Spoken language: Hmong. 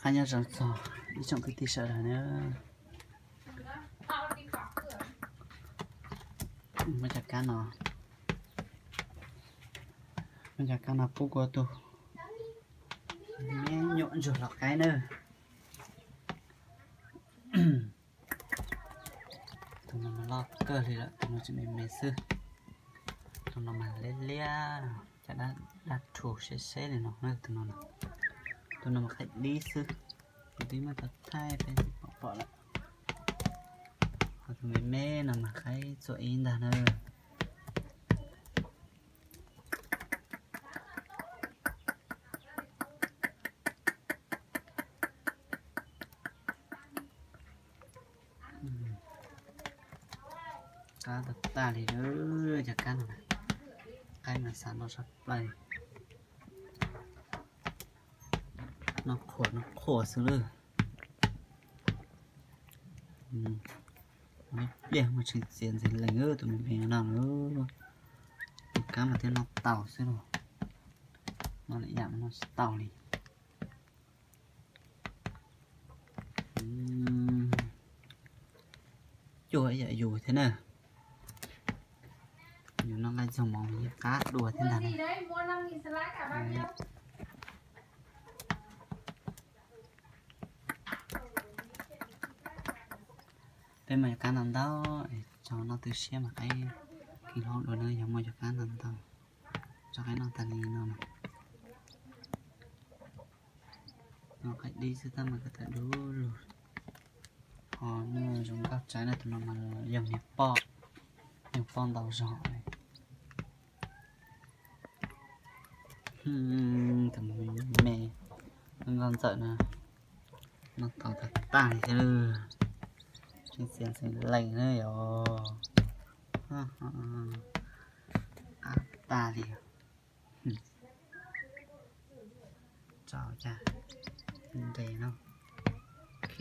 Qab nyob zoo txog ib tsoom kwv tij sawv daws na. Muab cov kab no, muab cov kab no pub kuv tus me nyuam ntsuag los qaib na. Tus no mas loj kawg li lawm, tus no tseem me me xwb. Tus no mas liab liab, cov daj rhuv seb seb li no, tus no, tus no mas qaib dib xwb. Tus dib muab tau thaij peb tsis pom pom lawm. Ho tus me me no mas qaib txuam ib ntag na. Qab tag tag li, cov kab no, qaib mas xav noj tshaj plaws. Noj qhuas noj qhuas xwb lawm. Ib pliag mas tseem txias ntxeev lees tus me me no na. Tus kab mas thiaj noj tau xwb los, noj lwm yam mas noj tsis tau li. Cuag ib yam yus thiab na. Yus noj nqaij txog hmo yeej qab dua thiab ntag na. Peb muaj cov kab ntau ntau, tso noj tu siab mas qaib kis hlob dua na, yog muaj cov kab ntau ntau, tso qaib noj tag li no mas. No qaib dib xwb tab mas koj tawm du lug. Ho nws zoo nkauj tsav na, tus no mas yog niag poj, yog poj ntau zog. Tus me me nkauj ntxawm na, noj tau tag tag li thiab. Tseem txias ntxeev lees na yom. Qab tag li. Tso cas nres no. Ok.